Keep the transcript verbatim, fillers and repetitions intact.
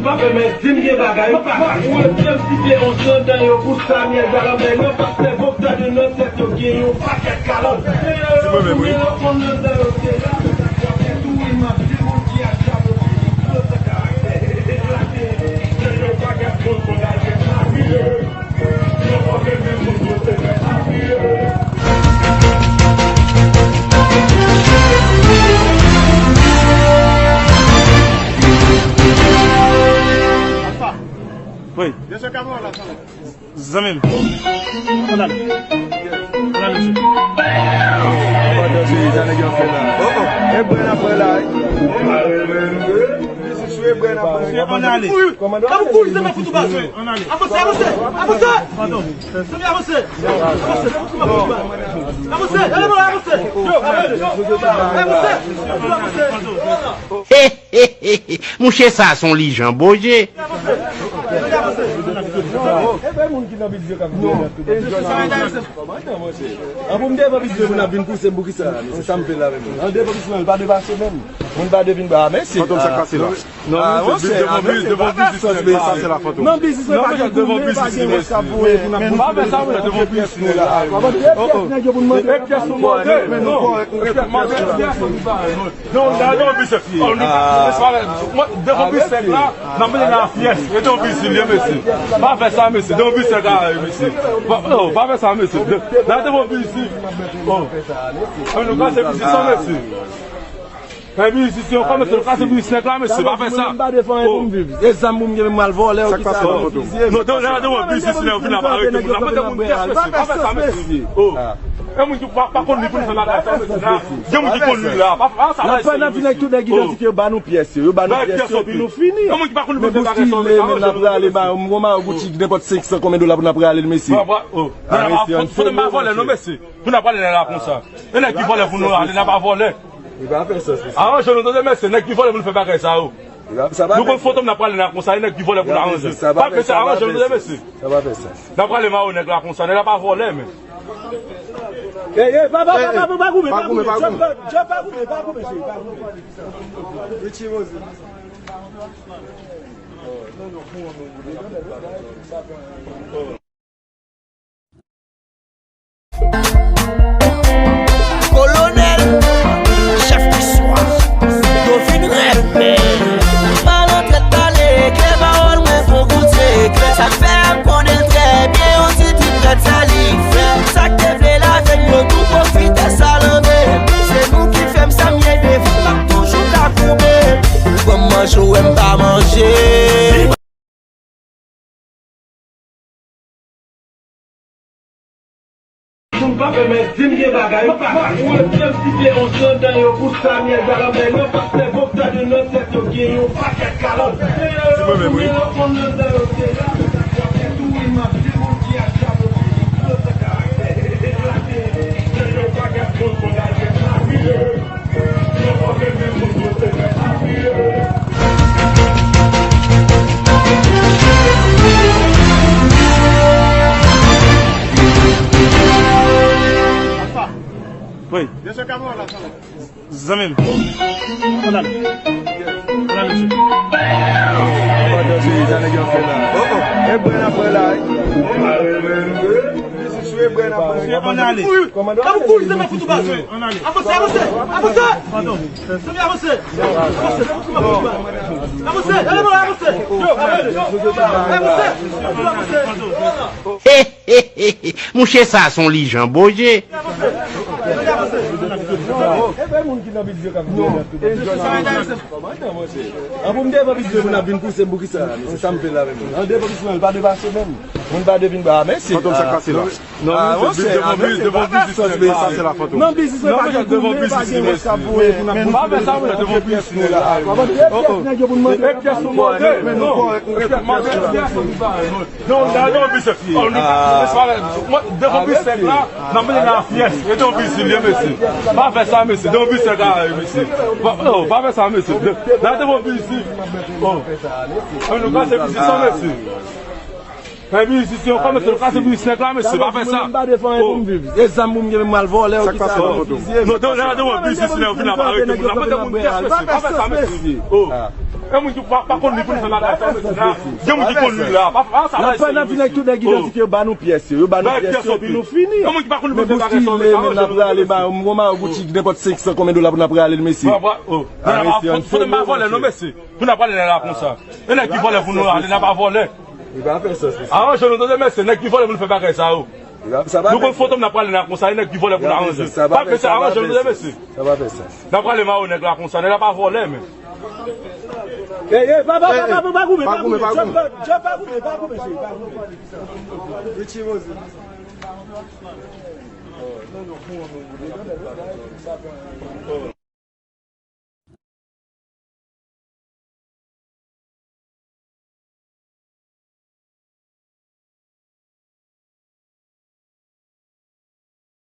Pa pèmèt di m gen bagay, pa ou e fè m site yon sandan yo pou Samuel Dalambert nan, pastè Bogdan yo nan tèt yo gen yon pakèt kalòt. Se mwen menm, wi. Yon konn nan dan yo se la, se tou wi, m ap di moun ki ap chapo ki di flot karaktè, eklate, se yon pakèt moun pou l al fè sa. Wi. Zanmi m. Ann ale. Ann ale, mesye. Sa nèg yo ap fè la. Oh, oh. E brè n ap pran la, wi. Ann ale. Kòmandan, kouri, se pa foutou baz. Ann ale. Avanse, avanse, avanse. Pardon. Zanmi, avanse. Avanse, avanse. Avanse, avanse. Avanse. Mouche, sa se yon lijan boje. An pou m devan bizye pou n ap vin pouse m pou kisa? Se sa m fè la menm. An devan bizye, pa devan se menm. Moun pa devin ba, mesye. Fantom, sa k pase la? Non, monchè, devan biznis, devan biznis, sa se la Fantom. Non, biznis mwen pa gen toune, pa gen wòch k ap voye pou n ap boule. Pa fè sa, monchè, devan biznis la. E pyès nèg yo pou n mande. E pyès nou mande, men non. E pyès mande, e pyès nou bare, non. Non, devan biznis la. Devan biznis la, n ap mete la fyès. E devan biznis li, mesye. Pa fè sa, mesye. Devan biznis la, mesye. Pa, non, pa fè sa, mesye. Nan devan biznis. Oh. Nou kase biznis la, mesye. Fè biznis yo kòmanse, nou kase biznis nèg la, mesye, pa fè sa. Mwen menm m pa defann pou m viv. E zam pou m gen, men m al vòlè, ou ki sa, ou fizye. Non, non, non, non, biznis nèg yo vin ap arete moun la. Mwen te moun pyès, mesye, pa fè sa, mesye. Oh. E moun ki pa, pa konn li pou l fè bagay sa, mesye, la. Gen moun ki konn li la, pa, pa sa, mesye. N ap fè, n ap vin ak tout nèg idantifye yo, ba nou pyès yo, yo ba nou pyès yo, epi nou fini. E moun ki pa konn li pou l fè bagay sa, mesye, men n ap rale, ba, yon mayo Gucci, nenpòt senk san konbyen dola pou n ap rale l, mesye. Foto m pa vòlè, non, mesye. Pou n ap rale la konsa. E nèg ki vòlè pou nou rale, n ap vòlè. Li pa fè sans, mesye. Aranje nou, tande, mesye, nèg ki vòlè pou nou fè bagay sa yo. Li pa, sa pa fè sans. Nou konn Fantom, n ap prale la konsa, e nèg ki vòlè pou nou aranje. Sa pa fè, sa pa fè sans. Aranje nou, tande, mesye. Sa pa fè sans. N ap prale mayo nèg la konsa, nèg la pa vòlè, men. Ey, ey, pa, pa, pa, pa, pa goumen, pa goumen, pa goumen. Jòb, jòb, pa goumen, pa goumen, cheri, pa goumen. Richie Moses. Kolonèl, chèf di swa, yo vin rèd, men. Pale trèt, pale klè, pawòl mwen fon kout sekrè. Sa k fè m konnen l trè byen, yon ti trip trèt sa li fè. Sa k te vle lave m, yo tou pwofitè salanbe. Se nou ki fè m sa m ye devan, m ap toujou ka koube. Ban m manje, w wè m pa manje. Moun pa pèmèt di m gen bagay, pa ou e fè m site yon sandan yo pou Samuel Dalambert nan, pastè Bogdan yo nan tèt yo gen yon pakèt kalòt. Se mwen menm, wi. Yon konn nan dan yo se la, se tou wi, m ap di moun ki ap chapo ki di flot karaktè, eklate, se yon pakèt moun pou n al fè sa. Wi. Zanmi m. Ann ale. Ann ale, mesye. Sa nèg yo ap fè la. Oh, oh. E brè n ap pran la, wi. Ann ale. Kòmandan, kouri, se pa foutou baz. Ann ale. Avanse, avanse, avanse. Pardon. Zanmi, avanse. Avanse, avanse, avanse. Avanse, ale, avanse. Yo, avanse. Avanse. Mouche, sa se yon lijan boje. Avanse. Avanse. Avanse. E pa moun ki nan biznis yo k ap vin. Kòmandan, monchè. An pou m devan biznis yo pou n ap vin pouse m pou kisa? Se sa m fè la menm. An devan biznis la, pa devan se menm. Moun pa devin ba, mesye. Fantom, sa k pase la? Non, monchè, devan biznis, devan biznis, sa se la Fantom. Non, biznis la pa gen koune, pa gen wòch k ap voye pou n ap boule. Pa fè sa, monchè, devan biznis la. E pyès nèg yo pou n mande. E pyès nou mande, men non. Mande, mande. Non, devan biznis la. Devan biznis la. Nan mwen la fyès, e devan biznis li, mesye. Pa fè sa, mesye. Devan biznis la, mesye. Pa, oh, pa fè sa, mesye. Nan devan biznis. Oh. Nou kase biznis sa, mesye. Fè biznis yo kòmanse, nou kase biznis nèg la, mesye. Pa fè sa. Mwen pa defann pou m viv. E zam pou m gen, men m al vòlè, ou ki sa, ou fizye. Non, devan biznis nèg yo vin ap arete moun la. Mwen te moun pyès, mesye. Pa fè sa, mesye. Oh. Gen moun ki pa, pa konn li pou l fè bagay sa, mesye. Gen moun ki konn li la. Pa, pa sa, mesye. N ap vin ak tout nèg idantite yo, ba nou pyès yo. Yo ba nou pyès yo, epi nou fini. Gen moun ki pa konn li pou l fè bagay sa, mesye. Men bouch ki le, men n ap rale, ba, mwen, ma, bouch ki nenpòt senk san konbyen dola pou n ap rale l, mesye. Foto m pa vòlè, non, mesye. Pou n ap rale la konsa. E nèg ki vòlè pou nou rale, n ap vòlè. Li pa fè sans, mesye. Aranje nou, tande, mesye. Nèg ki vòlè pou nou fè bagay sa yo. Nou konn foto m, n ap rale la konsa. E nèg ki vòlè pou nou aranje. Pa fè sa, aranje nou, tande, mesye. Sa pa fè sans. N ap rale mayo nèg la konsa. Nèg la pa vòlè, men. Ey, ey, pa, pa, pa, pa, pa goumen, pa goumen, pa goumen. Jab, jab, pa goumen, pa goumen, mesye, pa goumen. Richie Mose.